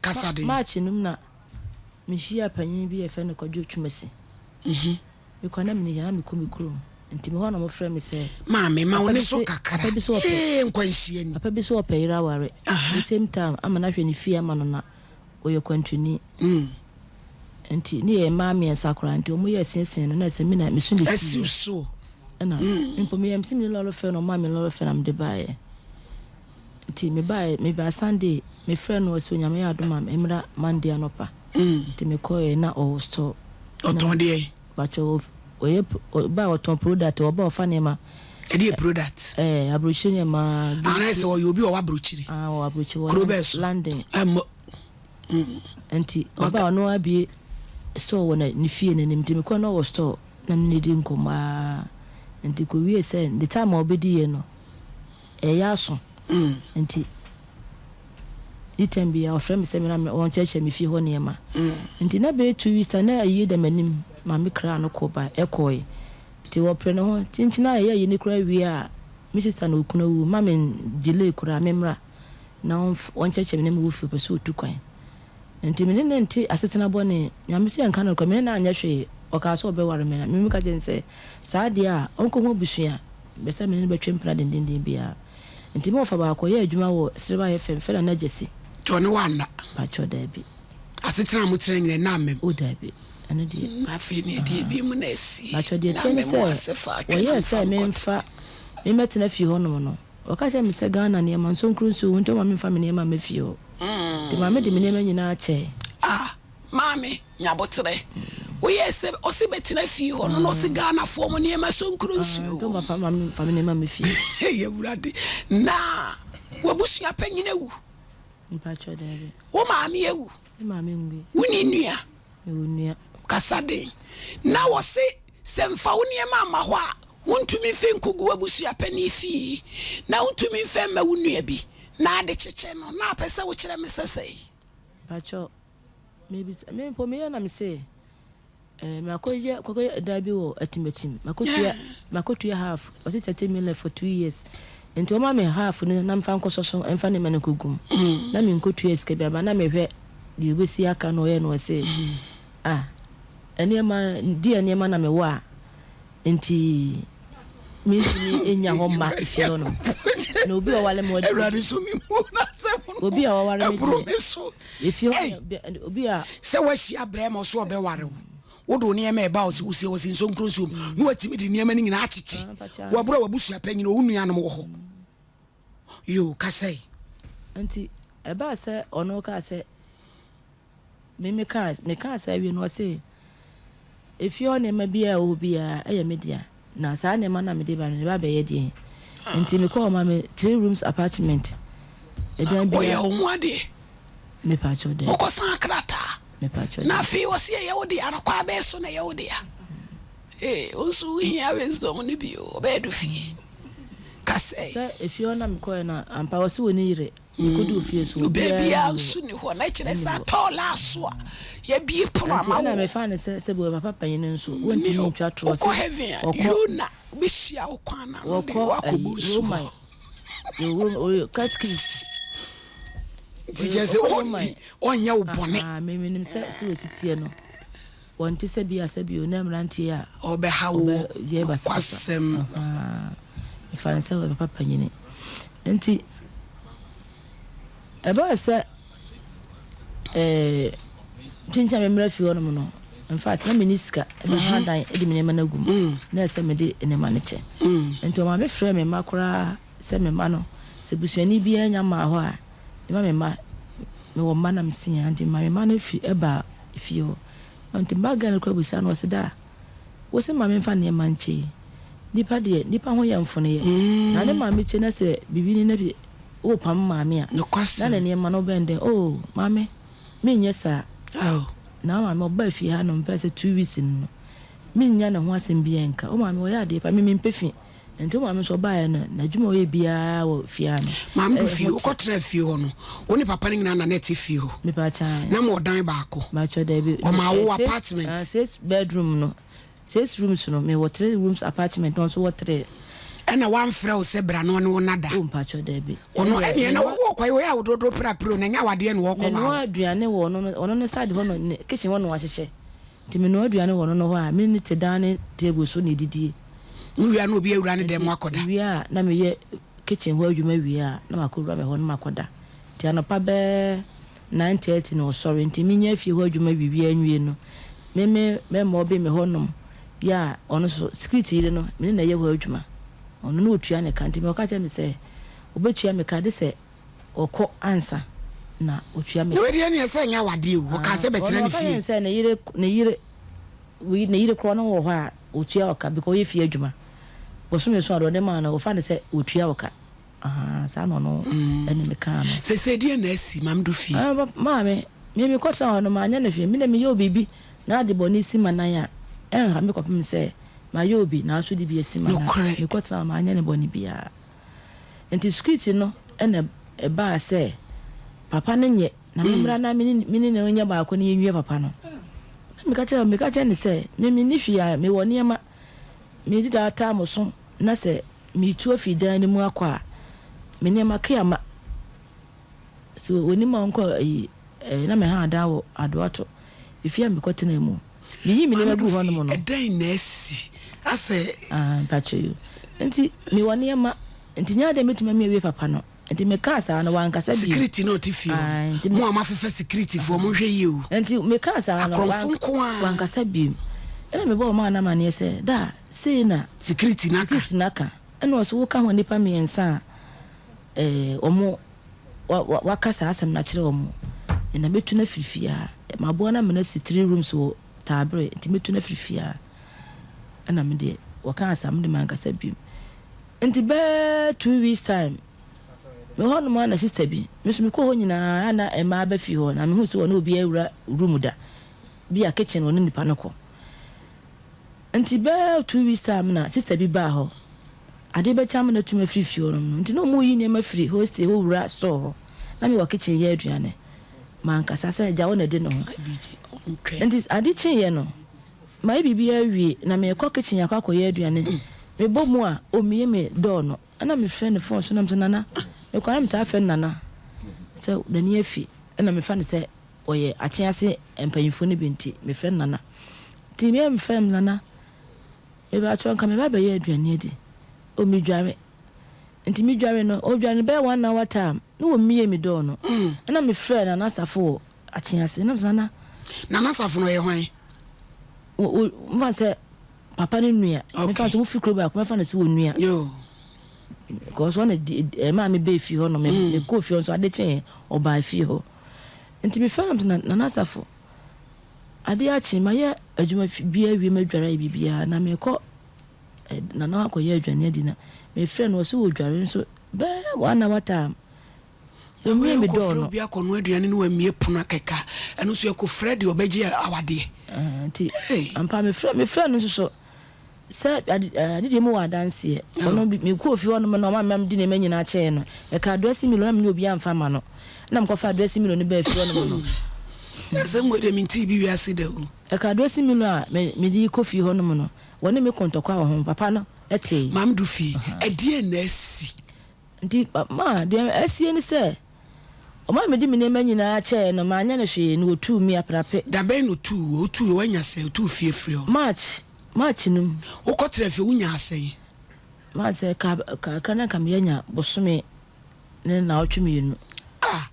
Kasa den. March no mu na mehyiaa panyin bi a yɛfrɛ no Kwadwo Twumasi. Mekɔ na menni hia na mekɔ me kurom. Nti mehɔ na wɔfrɛ me sɛ. Maame, ma wo Papa ne bi so se kakra. papa bi se ɔpɛ Ee, nkwanhyia ni. papa bi se ɔpɛ yere aware. The same time ama no ahwɛ ne fie ama no na ɔyɛ kwantuni. Nti ne yɛ mmaa mmiɛnsa koraa nti wɔn yɛ siesie no na ɛsɛ me na me so na Asiw esiiɛ. so. Ɛna mpo meyɛ mese me ne lɔre fɛ na ɔmaa me lɔre fɛ na mede baeɛ. Nti mebaeɛ mebaa Sunday mefrɛ no ɔsɛ Onyame yɛ adom a memmra Monday anɔpa. Nti mekɔeɛ na ɔwɔ store. Ɔtɔn deɛ? Pakyɛ ɔyɛ ɔba a ɔtɔn product, ɔba a ɔfa nneɛma. Ɛdeɛ product? Ɛɛ aburokyire nneɛma. Anaa sɛ ɔyɛ obi a ɔwɔ aburokyire? Ah, ɔwɔ aburokyire wɔ Kuro bɛɛ so? London. Ɛmmɔ. Nti ɔba a ɔno abie store wɔ ne fie n'anim, nti mekɔ na ɔwɔ store na me ne di nkɔmmɔ aa. Nti kɔwie sɛ the time a ɔbɛdiiɛ no ɛyɛ aso. Nti ne time biara ɔfrɛ me sɛ me na ɔnkyerɛkyerɛ me fie hɔ nneɛma. Nti na bɛyɛ 2 weeks time na ayie da m'anim, maame kra no kɔ ba ɛkɔe. Nti wɔpere ne ho kyinkyin a ɛyɛ ayi ne koraa wie a, me sister na okunu awu ma me delay koraa me mmra na ɔnkyerɛkyerɛ me nneɛma wɔ fie, ɔpɛ sɛ ɔtu kwan. Nti me ne ne nte asetena bɔne, Nyame sɛ yɛnka no koraa, me ne no anyɛ hwee. Ɔkaa sɛ ɔbɛware me na me meka kyerɛ no sɛ saa deɛ a ɔnkɔhu abusua bɛ sɛ me ne no bɛtwe mpena dendenden biara. Nti me wɔfa baako ɔyɛ adwuma wɔ Sereba FM, fɛ na Nana Gyasi. Nti ɔne wo anna? Pakyɛ, daabi. Asetena a motena nyina ɛna amam? O daabi, ɛno deɛ. Afei ne ɛdeɛ bi mu na asi. Pakyɛ, deɛ na tiɛ ne memo sɛ ase fa atwe na wɔyɛɛ mfa sɛ nkɔte. memfa memmɛtena fie hɔnom no, wɔka kyerɛ me sɛ Ghana nneɛma nsonkuro nsuo wɔ nti ɔma memfa me nneɛma mma fie hɔ. Nti maame de me nneɛma nyinaa kyɛɛ. Ah, maame, nyabotrɛ. Woyɛ sɛ ɔse bɛtena fie hɔ no na ɔse Ghanafoɔ mo nneɛma sonkuro nsuo. Nti ɔma fa ma memfa me nneɛma mma fie. Ɛyɛ Awurade. Na wabusua panyin awu? Mpakyɛ, daabi. Wo maame awu? Me maame ngui. Wo ne nua? Mewɔ nua. Kasa den. Na wɔse sɛ mfa wo nneɛma amma hɔ a, wontumi mfe nkogu w'abusua panin fie na wontumi mfɛ mma wo nua bi na ade kyekyɛ no, na apɛ sɛ wokyerɛ me sɛ sɛe. Mpakyɛ, mebisa me mpo meyɛ na mese makɔyɛ kɔkɔyɛ dan bi wɔ Atimatim, makɔtua half, ɔse 30 million for 2 years, nti ɔma me half no na mfa nkɔsɔ so mfa nneɛma no nkɔgu mu na menkɔtua sika bi aba na mehwɛ deɛ obɛsi aka no. Ɔyɛ no ɔse ah, nneɛma deɛ nneɛma na mewɔ a nti mentumi nya hɔ mma fie hɔ nom na obi a ɔwale me ɔde Awurade so me mu n'asɛm no obi a ɔware me ɛboro deɛ me so. efie Ei! hɔ obi a Sɛ woahyia bɛrima so ɔbɛware wo, wode wo nneɛma ɛba wo sɛ wosie wɔ sɛ nsonkuro nsuom na watumi de nneɛma no nyinaa akyekye. Ah, pakyɛ. Wɔaborɔ a wabusua panyin, ɔwo nuanom wɔ hɔ yo kasɛe. Nti ɛbaa sɛ ɔno kaa sɛ me mekaa sɛ awie no, ɔse efie hɔ nneɛma biara a ɛwɔ hɔ biara ɛyɛ me dea, na saa nneɛma no a mede ba no, mede ba bɛyɛ deɛn? Nti mekɔɔ ɔma me three rooms apartment, ɛdan Ɔyɛ biara. wo ho adeɛ? Mepakyɛw, dɛ. Wokɔsan krataa? Mepakyɛw. Na afei wɔse ɛyɛ wo dea no, kɔ abɛɛ so na ɛyɛ wo dea. Ee, wo nso wohia wisdom no bio, ɔbɛyɛ do fie kasɛe. Sɛ efie hɔ na mekɔɛ na ampa wɔse wɔ ne yere mekɔdu ofie so. Baabiaa nso ni hɔ na kyerɛ sɛ atɔɔ laaso a yɛbie pono nti ama ɛna wo. mefa ne sɛ sɛ bi papa panyin no nso wɔntumi ntwa torɔ Wokɔ sɛ heaven a ɔkɔ yona wobɛhyia wo kwan na no de wɔkɔ woakɔbɔ ayi nsu Roman hɔ. Yɛwɔ catechist. Nti kyerɛ sɛ ɔkɔ ɔnni Roman. ɔnyɛ wo bɔne. Ah, menim sɛ wɔsi teɛ no, wɔnte sɛ bi a sɛ bi o na mmeranteɛ a ɔbɛha wo. Ɔbɛyɛ basabasa. Kwasɛm. Mefa ne sɛ wɔyɛ papa panyini, nti ɛbaa sɛ kyinkyin a memmra fie hɔnom no, in fact na menni sika ɛbɛha dan de me nneɛma no agu mu na ɛsɛ mede nneɛma no kyɛ. Nti ɔma me frɛ me mma koraa sɛ me mma no sɛ busuani biara nya mmaa hɔ a, mema me mma, mewɔ mma na mesia, nti ma me mma no fi ɛbaa fie hɔ. Nti mma girl no koraa bisa no, ɔse da wo sɛ ma memfa nneɛma nkyɛ yi, nipa deɛ nipa ho yɛ mfonoyɛ na ne maame tie na sɛ biribi ni na bi wopam maame a na Nokwasɛm. Ne nneɛma no wobɛn dɛn? Oh maame, menyɛ saa. Oh. Na maame ɔbaa fie ha no mpɛ sɛ 2 weeks no mennya ne ho asɛm biara nka. Wo maame ɔyɛ adeɛ pa, me mempɛ fi, nti wo maame nso ɔbaeɛ no, n'adwuma a ɔyɛ biara wɔ fie ha no Maame do ɛyɛ fie ho te. Wokɔtena fie hɔ no, wo ne papa no nyinaa na na ɛte fie hɔ? Mepa kyan. Na ma ɔdan baako? Makyɛ, daabi. Ɔma wo Six apartment? Six bedroom no, six rooms no, mewɔ three rooms apartment na ɔnso wɔ three. Ɛna wamfrɛ wo sɛ bra na ɔne wo nna da? Oh mpakyɛw daabi. Ɔno ɛneɛ na wɔkɔ yɛ awododoo prapra o na ɛnyɛ awadeɛ na wɔkɔ waa wo. Menoa aduane wɔ ɔno ɔno ne side hɔ no ne kitchen hɔ na wahyehyɛ nti menoa aduane wɔ ɔno no hɔ a me ne no te dining table so na yɛdidie. Mo wie a na obi awura ne Nti dan mu akɔda? mewie a na meyɛ kitchen hɔ adwuma wie a na makɔwura me hɔ na makɔda. Nti anɔpa bɛɛ 9:30 na ɔsɔre nti menya fie hɔ adwuma biribiara nwie no me me mɛma ɔbe me hɔ nom yɛ a ɔno nso security yere no me ne na ɛyɛ hɔ adwuma ɔno na ɔtua ne ka nti me ɔka kyerɛ me sɛ ɔbɛtua me ka de sɛ ɔkɔ ansa na ɔtua me Na ka. wei deɛ neɛ sɛ ɛnyɛ awadeɛ o, ɔkaa sɛ bɛtena Ɔno ne ɔka kyerɛ fie. me sɛ ne yere ne yere wei ne yere korɔ no wɔ hɔ a ɔtua ɔka because ɔyɛ fie adwuma bosome so a deɛ ɔde maa no ɔfa no sɛ ɔtua ɔka. Ahaa saa na ɔno ɛne me kaa no. Sesei deɛn na asi Maame do fie? Ah maame, me me kɔtena hɔ no manyɛ no hwee, me deɛ meyɛ obi biribi na ade bɔne si m'anan a, ɛnha me kɔpem sɛ mayɛ obi nanso de bi asi m'anan. Nokorɛ. Me kɔtena hɔ manyɛ no bɔne biara. Nti sukiti no na ɛbaa sɛ papa no nyɛ na me mmra na me ne no nyɛ baako na yɛnwie papa no. Na meka kyerɛ meka kyerɛ no sɛ me menni hwee a mewɔ nneɛma mede daataa mo so na sɛ meretu afi dan no mu akɔ a, me nneɛma ke ama. So onim a ɔnkɔ ayi eh, na mehaa dan wɔ Adoato, efie a mekɔtenaa mu. Meyii me Maame nneɛma guu Dufi, hɔnom no. ɛdɛn na asi? Asɛ. Ah, mpakyɛ yo. Nti mewɔ nneɛma, nti nyɛ adeɛ a mɛtumi amia awie papa no. Nti mekaa saa no, wankasa bio. Security na ɔte fie hɔ Ae, no, nti me. mo a moafefa security foɔ, monhwɛ yie o. Nti mekaa saa no, Akorɔmfo wank nko ara. wankasa bio. Ɛna mebɔɔ maa no amaneɛ sɛ, Da, sei na. Security no aka. Security no aka. Ɛna ɔse woka ho nnipa mmiɛnsa a eh, wɔn wa wa waka saa asɛm no akyerɛ wɔn. Ɛna mɛtu no afiri fie ha. Maboa no ama no asi three rooms wɔ Taabere, nti mɛtu no afiri fie ha. Ɛna me deɛ, wɔkaa saa, me de mankasa bio. Nti bɛɛ 2 weeks time, me hɔ nom a na sister bi, me nso mekɔɔ hɔ nyinaa a na mmaa ba fie hɔ, na mehu sɛ wɔne obi awura room da, bi a kitchen wɔne nipa no kɔ. Nti bɛɛ 2 weeks time na sister bi baa hɔ. Ade bɛkye ama no atumi afiri fie hɔ nom no, nti na ɔmo yi nneɛma firi hostel hɔ wura store hɔ. Na mewɔ kitchen yɛ aduane. Mankasa sɛ agya wo na ɛde ne ho. Nti ade kyeeɛ no, mayɛ biribiara awie na merekɔ kitchen akɔ akɔyɛ aduane. Mebɔ mu a, ɔmmue me door no. Ɛna mefrɛ no phone so na mesɛ Nana, mekɔ a na metaa frɛ no Nana sɛ n'ani afi. Ɛna mefa no sɛ ɔyɛ akyease mpanyinfoɔ no bi nti mefrɛ no Nana. Nti me a mefrɛ no Nana, mebakyɛw nka meba abɛyɛ aduane adi. O medware. Nti medware no, ɔdware no bɛyɛ one hour time na wɔmmue me door no. Ɛna mefrɛɛ Nana Asafo wɔ akyease na mesɛ Nana. Nana Asafo no ɔyɛ hwan? Wo wo mfa sɛ papa no nua. Mefa sɛ wofi kuro baako mɛfa no sɛ wɔ nua. Because ɔna di ɛmaa me bɛɛ fie hɔ no me kɔɔ fie hɔ nso ade kyeeɛ ɔbaa fie hɔ. Nti mefrɛ no sɛ Nana Asafo adeɛ akye mayɛ adwuma bi awie madware ayɛ biribiara na mekɔ Nana akɔyɛ aduane adi na mefrɛ no ɔsɛ ɔdware nso bɛɛ one hour time. Na Ɔmmue wei me door wokɔfrɛ no. obi akɔnoa aduane na wammue pono akɛkɛ a, ɛno nso yɛkɔfrɛ deɛ ɔbɛgye awadeɛ. Ah, nti Hey. ampa mefrɛ mefrɛ no nso so sɛ ade eh, adedeɛ mu wɔ adanseɛ. Ɔno bi mekɔɔ fie hɔnom na ɔma me ma mede nneɛma nyinaa kyɛɛ no. Ɛka dressing mirror na mene obiara mfa mma no. Ɛna mekɔfaa dressing mirror no baa fie hɔnom no. Asɛm wei deɛ mentee bi wiase da o. Ɛka dressing mirror a me mede kɔ fie hɔnom no, wɔne me ko ntɔkwa wɔ ho. Papa no tee. Maame du fie, ɛdeɛn na asi? Nti ma deɛ asie ne sɛ, ɔma mede me nneɛma nyinaa kyɛɛ no, manyɛ no hwee, na ɔtuu me aprape. Da bɛn na ɔtuu wo? Ɔtuu wo, woanya sɛn? Ɔtuu fie firi hɔ? March, March no mu. Wokɔtraa fie, wonyaa sɛn? Ma sɛ ka kakra na nka meyɛ bosome ne naawɔtwe 2. Ah!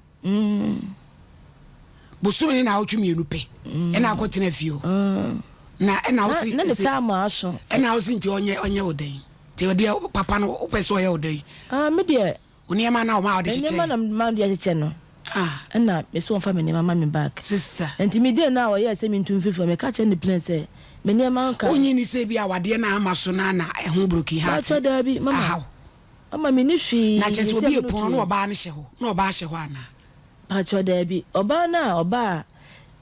Bosome ne naawɔtwe 2 pɛ ɛna akɔtena fie hɔ. Na ɛna wo se Na ne taa ma aso. Ɛna wo se nti ɔnyɛ ɔnyɛ wo dɛn? Nti ɔdeɛ papa no wopɛ sɛ ɔyɛ wo dɛn? Ah, me deɛ. Wo nneɛma na ɔma ɔde hyekyɛ. Nneɛma na ma ɔde ahyekyɛ no. Ah. Ɛna me so ɔmfa me nneɛma ma me back. Sister. Nti me deɛ na ɔyɛɛ sɛ mentu mfiri fie hɔ, meka kyerɛ no plain sɛ me nneɛma nka. Wonnye nni sɛ ebia awadeɛ no amma so no ara na ɛho broken heart Paatwɔ daabi, mama. ahaw? Mama menni hwee. Na kyerɛ sɛ Seesei obi me no epono na tuo. ɔbaa no hyɛ hɔ, na ɔbaa hyɛ hɔ anaa? Paatwɔ daabi, ɔbaa no a ɔbaa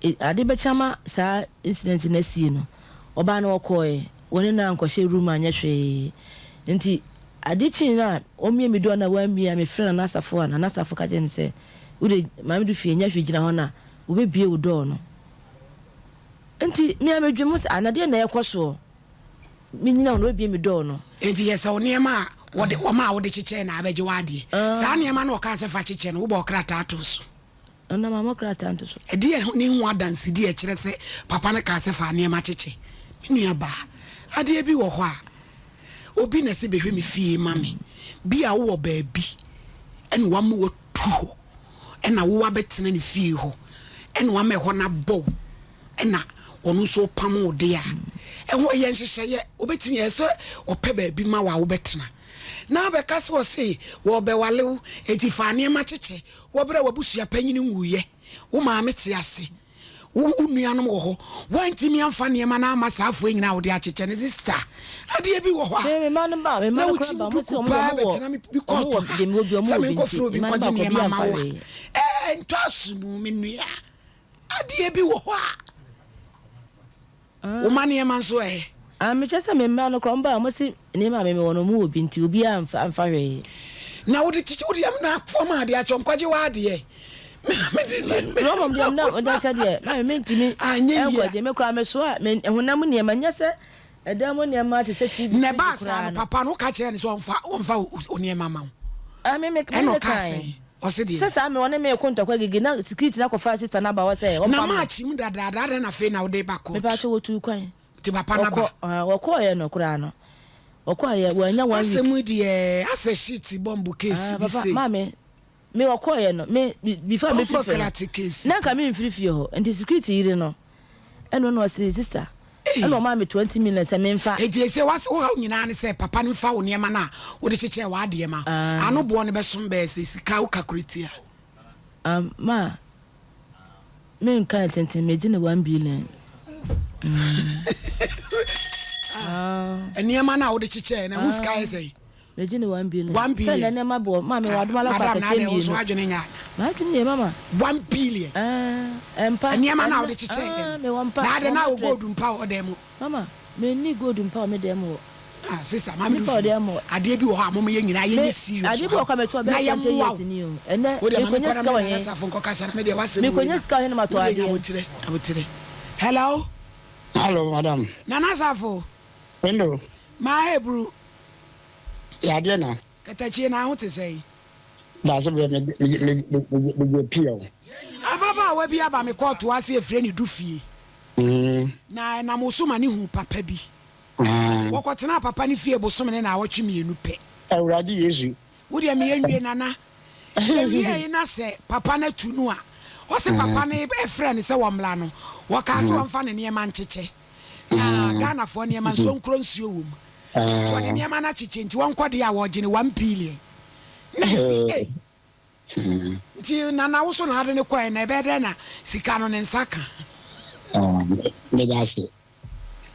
a ade bɛkye ama saa incident no asie no, ɔbaa no ɔkɔɔɛ, wɔne no ankɔhyɛ room anyɛ hwee. Nti ade kyee no a ɔmie me door no a wammie a mefrɛ Nana Asafo a Nana Asafo ka kyerɛɛ me sɛ wode Maame du fie nyɛ hwee gyina hɔ na wɔbɛbie wo door no. Nti me a medwen ho sɛ ah na deɛn na ɛrekɔ soɔ? Menyina hɔ na wɔbɛbie me door no. Nti yɛ sɛ wo nneɛma a Wɔde wɔn a wode kyekyɛɛ na abɛgye w'adeɛ. Saa nneɛma no a ɔkaa sɛ fa kyekyɛ no, wobɔɔ krataa too so? Nana, mammɔ krataa nto so. Ɛdeɛn ne ho adansedi a ɛkyerɛ sɛ papa no kaa sɛ fa nneɛma kyekyɛ? Me nuabaa, adeɛ bi wɔ hɔ a, obi na ɛsɛ bɛhwɛ me fie ma me. Bi a wowɔ baabi ɛna wama watu hɔ, ɛna wo abɛtena ne fie hɔ, ɛna wama ɛhɔ no abɔ wo. ɛna ɔno nso ɔpam wo de a, ɛho yɛ nhyehyɛeɛ. Wobɛtumi ɛyɛ sɛ ɔpɛ baabi ma wo a wobɛtena. Na abɛka sɛ ɔse wɔrebɛwale wo, enti fa nneɛma kyekyɛ wɔ berɛ a w'abusua panyini nwuiɛ, wo maame te ase, wo wo nuanom wɔ hɔ, woantumi amfa nneɛma no amma saa afoɔ nyinaa a wode akyekyɛ no. Sista, adeɛ bi wɔ hɔ Me a me mma no ba me mma na no koraa wokyi ba wo wɔn sɛ duku wɔn paa deɛ wɔn wɔ bɛtena me bi wɔn kɔɔto wɔ ha deɛ mewɔ bi wɔn sɛ wɔ bi menkɔfrɛ nti obi mma no nkɔgye ba kɔ bi nneɛma mma amfa wo a, hwee. ɛɛ ntɔ asomu me nua. Adeɛ bi wɔ hɔ a, woma nneɛma nso ɛ? Ah, mekyerɛ sɛ me mma no koraa, wɔn bae a, wɔse nneɛma a me mewɔ no, wɔn wɔ bi nti, obiara amfa amfa hwee. Na wode kyekye wode amena fam adeɛ akyɛ wɔn, kɔgye w'adeɛ. Me na mede nneɛma Na mmom deɛ na mede akyɛ deɛ, maame mentumi Anyɛ yie a. nkɔgye. Me koraa mesoa me honam nneɛma, nyɛ sɛ ɛdan mu nneɛma te sɛ TV, Na fridge ɛbaa saa koraa no, no. papa no, woka kyerɛɛ no sɛ ɔmfa ɔmfa wo nneɛma mma wo. Ah, me me me Ɛna ne ɔkaa kae. sɛn? Ɔse deɛn? Sɛ saa me ɔne me reko ntɔkwa gigi na security no akɔfa sister no aba hɔ sɛ Na ɔmpam no. March mu dadaada adɛn na afei na wode ba court? Mepaakyɛw wɔtuu kwan. Nti papa no Wɔkɔ aba? ah wɔkɔɔeɛ no koraa no wɔkɔɔeɛ wɔannya one week. Asɛm yi deɛ asɛ shit bomb case Ah bi papa sei. maame me wɔkɔɔeɛ no me before mɛfiri Bomb fie no krate case na bi. nka memfiri fie hɔ nti security yere no ɛna ɔna ɔse sister Ei. ɛna ɔmaa me 20 million sɛ memfa. Enti ese w'ase wo haw nyinaa ne sɛ papa no mfa wo nneɛma no a wode kyekyɛɛ w'adeɛ ma Ah. ano boɔ no bɛsom bɛyɛ sɛ sika wo calculate a. Ah ma menka no tenten megye no 1 billion. Mm. Ah. Nneɛma no a wode kyekyɛɛ no ɛho sika yɛ sɛn? Megye no 1 billion. 1 Sɛ billion. nɛ nneɛma boɔ maame wɔ adom alakɔ Madam na akɛseɛ adɛn wo nso mmienu. w'adwene nyɛ ana? M'adwene yɛ mama. 1 billion. Ah, mpa. Nneɛma no a Ɛna wode kyekyɛɛ ah, no. mewɔ mpa, Na adɛn mewɔ na wo mattress. gold mpa wɔ dan mu? Mama, menni gold mpa wɔ me dan mu hɔ. Ah sister maame Menni mpa wɔ Dufie, dan mu hɔ. adeɛ bi wɔ hɔ a mom yɛn nyinaa Me, yɛnyɛ serious adeɛ wɔ bi wɔ ha hɔ a mɛtɔ na bɛyɛ 20 yɛmmoa years wo. ni o. Ɛnɛ, Wo deɛ ma menkɔnya menkɔ na sika me wɔ Nana he? Safo nkɔkasa na me deɛ w'asɛm wei Menkɔnya na sika wɔ he na matɔ wo deɛ nya adeɛ? aboterɛ, aboterɛ. Hello? Hello, madam. Nana Safo. Hello. Maa Hebru. Yadeɛ na. Katakyie na ho te sɛn? Daase brɛ me me me me me gye pia o. Ababaawa bi aba me kɔɔto ase efrɛ no Dufie. Na ɛnam wo so ma ne huu papa bi. Wɔkɔtenaa papa no fie bosome ne naawɔtwe mienu pɛ. Awurade Yesu. Wo deɛ meyɛ nwie Nana. Yɛwiei na sɛ papa no atu no a, ɔse papa no frɛɛ no sɛ wɔmmra no, wɔkaa sɛ ɔmfa ne nneɛma nkyekyɛ. Na Ghanafoɔ nneɛma nso nkuro nsuo wɔ mu. Nti ɔde nneɛma no akyekyɛ nti ɔnkɔ deɛ a wɔgye no one billion. Na mese ei. Nti Nana wo so na ade no kɔɛ na ɛbɛyɛ dɛn na sika no ne nsa ka. Meda ase.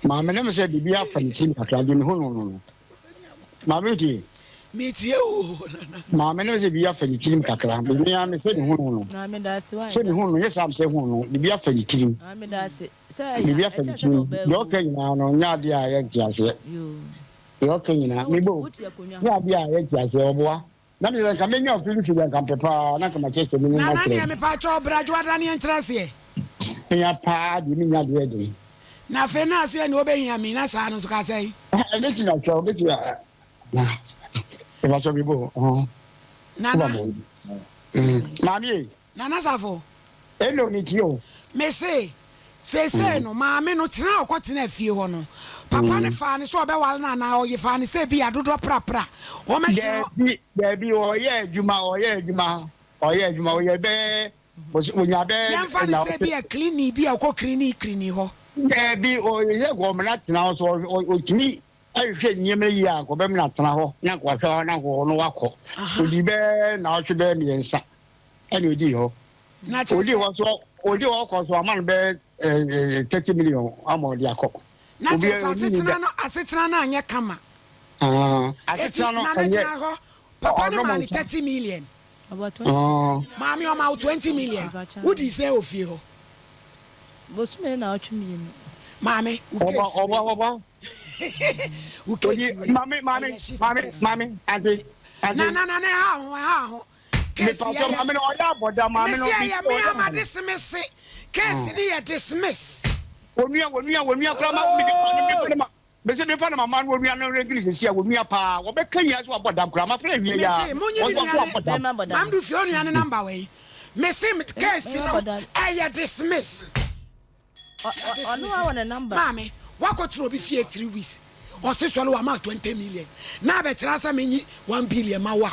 Maame no sɛ biribi afa ne tirim kakra nti mehu no no no. Maame wotie? Metie o Nana. Maame no sɛ biribi afa ne tirim kakra. Me ara me sɛ mehu no no. Maame da ase wa. Sɛ mehu no nyɛ saa sɛ hu no biribi afa ne tirim. Maame da ase. Sɛ Biribi afa ne tirim. Deɛ ɔka nyinaa no nyɛ adeɛ a yɛnte aseɛ. Deɛ ɔka nyinaa mebo nyɛ adeɛ a yɛnte aseɛ ɔboa. Na me sɛ nka menya ɔfiri firi deɛ nka mpɛ paa na nka makyerɛkyerɛ me mu Nana makyerɛ deɛ mepaakyɛw bra dwoada ne yɛntena aseɛ. Hia paa deɛ menya deɛ den. Na afei na aseɛ ne wobɛhia me na saa no nso ka sɛn. Mɛtumi akyerɛ wo mɛtumi a mepakyɛw me bo Nana. Maame ei. Nana Safo. Hello me tie o. Me se, seesei no, maame no tena a ɔkɔtenaa fie hɔ no, papa no faa no sɛ ɔbɛware no anaa ɔye faa no sɛ ebia dodɔ prapra wɔmmɛtena hɔ? Daabi, daabi, ɔyɛ adwuma, ɔyɛ adwuma, ɔyɛ adwuma, ɔyɛ bɛyɛ, ɔnya bɛyɛ Yɛmfa no sɛ ebia cleaning bi a ɔkɔ cleaning cleaning hɔ. Daabi, ɔyɛ sɛ ɔmena tena hɔ, so ɔtumi hwehwɛ nneɛma yie a, nka ɔbɛmena tena hɔ, na nka wahwɛ hɔ, na nka ɔno wakɔ. Ɔdi bɛyɛ naawɔtwe bɛyɛ mmiɛnsa. ɛna odii hɔ. Na kyerɛ Odii sɛ. hɔ so odii hɔ kɔ so ama no bɛyɛ ɛɛ 30 million ama ɔde akɔ. Na Obi kyerɛ sɛ obi ni asetena da. no asetena no anyɛ kama. Ah, Eti asetena no na no ɛnyɛ gyina hɔ papa no ɔnom maa no nsa. 30 million. About 20. Ah, Maame ɔma wo 20 million. Abacha. Wodii sɛn wɔ fie hɔ? Bosome ne naawɔtwe mmienu. Maame wo ɔba case ɔba wei. ɔba. Wo case Odi wei maame maame ɛyɛ shit maame case. maame ante Na ante. na na na ɛha ho ɛha ho. Case Mepatɔ yɛ maame no ɔyɛ abɔda maame no Mese bi ɛyɛ me ɔyɛ ama abɔda. dismiss. Case no yɛ dismiss. Onua onua onua koraa ma me de ma me de ma. Mese memfa no mama no onua no regili sɛsi a wɔnua paa wɔbɛka nyinaa sɛ wabɔ dam koraa mafrɛ awie yi Mese a monyi ne wɔn nua so ne wabɔ dam. Mema bɔ dam. Mamdu fie onua ne number wɔ yi. Mese case Mema no bɔ dam. ɛyɛ dismiss. Yɛ Ɔno dismiss. a wɔ ne number. Maame wakɔtena obi fie 3 weeks, ɔse sɔre wama wo 20 million na abɛtena sɛ menyi 1 billion ma wo a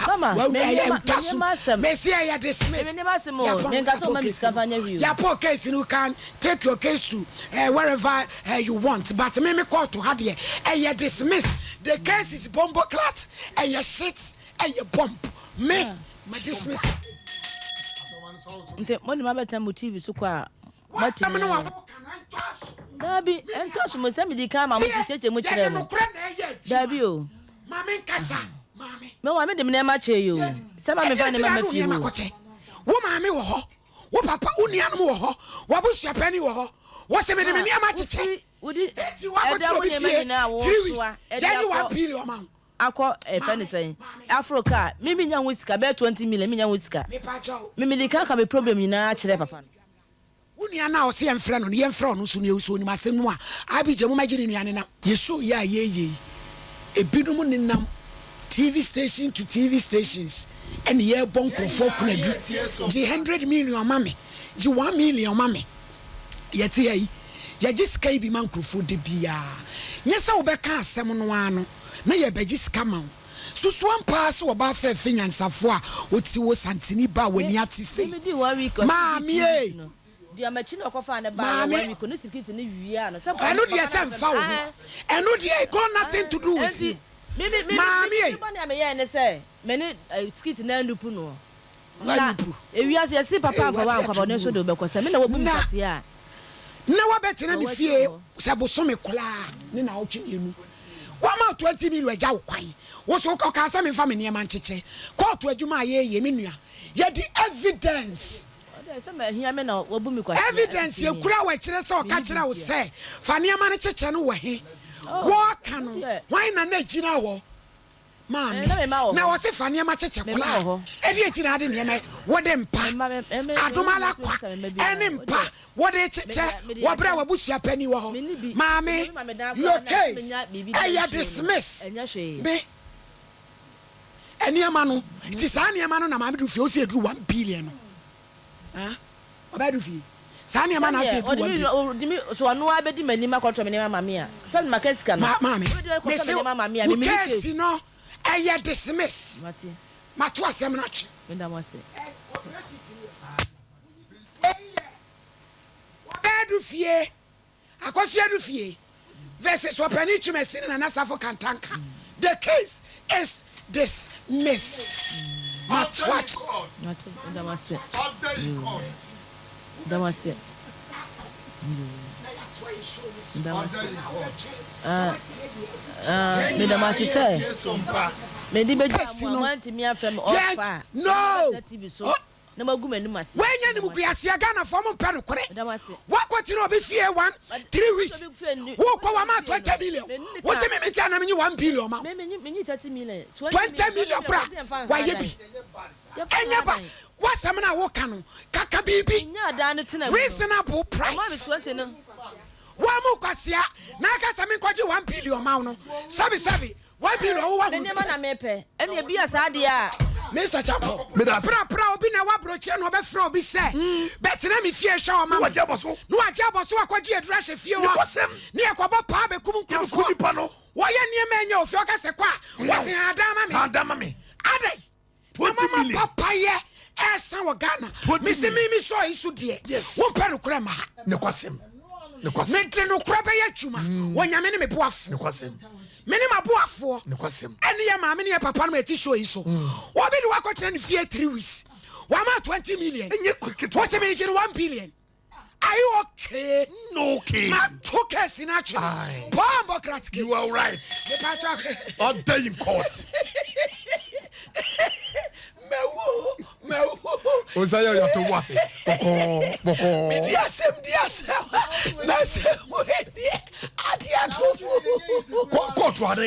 Mama, ɛntwa so. menyɛ m'asɛm. Mese ɛyɛ dismiss. Menyɛ m'asɛm o. Menka sɛ Yɛapɔn ɔma me case sika no. fa nyɛ hwee o. Yɛapɔn case no, you can take your case to wherever you want, but me court ha deɛ, ɛyɛ dismiss. The case is bombo clat, ɛyɛ shit, ɛyɛ bomb. Me ma dismiss. Nti mo de ma bɛtena mo TV so kɔ a Wasɛm moatumi no ayɛ. wawoka no ɛntɔ so. Daabi, ɛntɔ so mo sɛ mede kan ma mo so kyerɛkyerɛ mu Yɛde kyerɛ mo. nokorɛ na ɛyɛ adwuma. Daabi o. Maame nkasa, maame. Me wa mede me nneɛma kyɛ yi o. Sɛ ma mefa nneɛma ma fie nneɛma o. kɔkyɛ wo maame wɔ hɔ, wo papa, wo nuanom wɔ hɔ, w'abusuapɛni wɔ hɔ, wɔsɛ mede me nneɛma kyekyɛ. Wofiri wodi Eti ɛda wakɔtena wo obi nneɛma fie nyinaa a 3 weeks, wɔsoa ɛde yɛnye 1 akɔ billion ma wo. Akɔ ɛfɛ ne sɛn afro car, mimi nya ho sika bɛyɛ 20 million, mi nya ho sika. Mepakyɛw. Mimi de kan ka mi problem nyinaa kyerɛ papa no. Wo nua no a ɔsɛ yɛmfrɛ no no, yɛmfrɛ ɔno nso no, yɛsɛ onim asɛm no mu a abigya mu magye ne nua ne nam. Yɛshow yi a yɛyɛ yi, ebinom nenam TV station to TV stations ɛne yɛrebɔ nkurɔfoɔ kunadu, gye 100 million ma me, gye 1 million ma me. Yɛte ha yi, yɛgye sika yi bi ma nkurɔfoɔ de biara. Nyɛ sɛ wobɛka asɛm no ara no na yɛbɛgye sika ma wo. Susuan paa sɛ wɔba afɛɛfɛ nyansafoɔ a ɔti wo santene ba a w'ani ate sei. Mimi di one week ɔsi Maame di e. no deɛ makyi na ɔkɔfa ne ba Maame. wɔ one week ne security ne wia no sɛ Ɛno deɛ sɛ mfa wo ho, ɛno deɛ it got nothing to do with you. Mimi Maame e. mi bɔ ne a meyɛ ne sɛ me ne security na anupu no na Wanupu. ewiase yɛsi papa Ee, nfa wate wa nkwa ato bɔ ne nso mu. de wobɛkɔ sɛ me na wɔbu mi kwasi a. Na wabɛtena me Na fie wakyi hɔ. Sɛ bosome koraa ne na wotwe mmienu, wama 20 million agya wo kwan, wo so ɔkaa sɛ memfa me nneɛma nkyekyɛ. Kɔɔto adwuma a yɛyɛ, me nua, yɛde evidence. Ɔdɛ sɛ ma ahia me na wɔbu mi kwasi. Evidence yɛkura wɔ akyerɛ sɛ ɔka kyerɛ wo sɛ fa nneɛma no kyekyɛ no wɔ he? Wɔɔka no hwan na na gyina hɔ, maame? Eh, na mema wɔ Na hɔ. wɔse fa nneɛma kyekyɛ Mema koraa wɔ hɔ. ɛde akyi na ade nneɛma wode mpa Mema adom ala mema kwa mema biara. ɛne mpa wɔde kyekyɛ mede wɔbrɛ akyɛ. w'abusua pani wɔ hɔ. Menni bi. Maame, Mema me dan your koraa na case menya biribi ɛyɛ de ahyɛ mu. dismiss. Ɛnyɛ hwee. Me nneɛma no nti saa nneɛma no na maame du fie o si eduru 1 billion no, ah, ɔbɛ du fie saa nneɛma na ase eduru 1 billion. Ɔde mi so ɔno ara bɛdi m'anim akɔtɔ me nneɛma ma me a sɛde maka sika no. Maame, Ɔbɛdi m'anim akɔtɔ me mese nneɛma ma me a wo me mini case case. no ɛyɛ dismiss. Mate. Mato asɛm no akyi. Meda mo ase. Wɔbɛɛ fie Akɔsia du fie versus ɔpɛni Twumasi ne Nana Safo Kantanka, the case is dismissed. Mato akyi. Mate, meda mo ase, meda mo ase, meda mo ase. Ah, ah, meda mo ase sɛ mede bɛgya Case mo a no. moantumi afrɛ me ɔfa a No. TV so Oh. na moagu m'anim ase. Wɔnyɛ nimguaseɛ, Ghanafoɔ mo mpɛ nokorɛ. Meda mo ase. Woakɔtena obi fie one 3 weeks, wokɔ wama 20 million, wo se meme tia na menye 1 billion ma wo. Menyi 30 million. 20 million kora wayɛ bi, ɛnyɛ ba woasɛm no a woka no kaka biribi nya adan no tena mu no. Reasonable Ɔma me price. 20 no. Wɔn mu kwasia na aka sɛ menkɔgye 1 billion ma wo no, sɛbi sɛbi, 1 billion wo Me nneɛma wahunu. na mepɛ ɛne ebi a saa deɛ a. Mr Champo. Meda ase. Prapra obi na waburokyerɛ na ɔbɛfrɛ obi sɛ bɛtena me fie hwɛ ɔma Ne me. wagye abɔ so. Ne wagye abɔ so akɔgye aduru ahyɛ fie hɔ. Nokwasɛm. Ne yɛkɔbɔ paa bɛkum Yɛbɛku nkurɔfoɔ. nipa no. Wɔyɛ nneɛma ɛnyɛ ofie, ɔka sɛ kɔ a wɔse adan ma me. Adan ma me. Adai na 20 mama million. papayɛ ɛsa wɔ Ghana. 20 Mese million. mimi sɔɔ yi so deɛ, wompɛ nokorɛ ma ha. Nokwasɛm. Nokwasɛm. Mede nokorɛ bɛyɛ adwuma wɔ Nyame ne me boafoɔ. Nokwasɛm. Me ne maboafoɔ Nokwasɛm. ɛne yɛ maame ne yɛ papa no ma ɛti show yi so. Wɔbi de wakɔtena ne fie 3 weeks, wama 20 million. Ɛnyɛ ketewa. Wɔsɛ meyegye no 1 billion. Are you okay? No okay. Mato case no atwene. Aye. Bombocrat case. You are right. Mepatɔ. Order in court. Mawu, mawu. O sɛ yɛ yàtọ̀ wá sí. Bɔkɔɔ bɔkɔɔ. Medi asɛm di asɛm na sɛ wɔadiɛ adeɛ ato mu. Court wa de.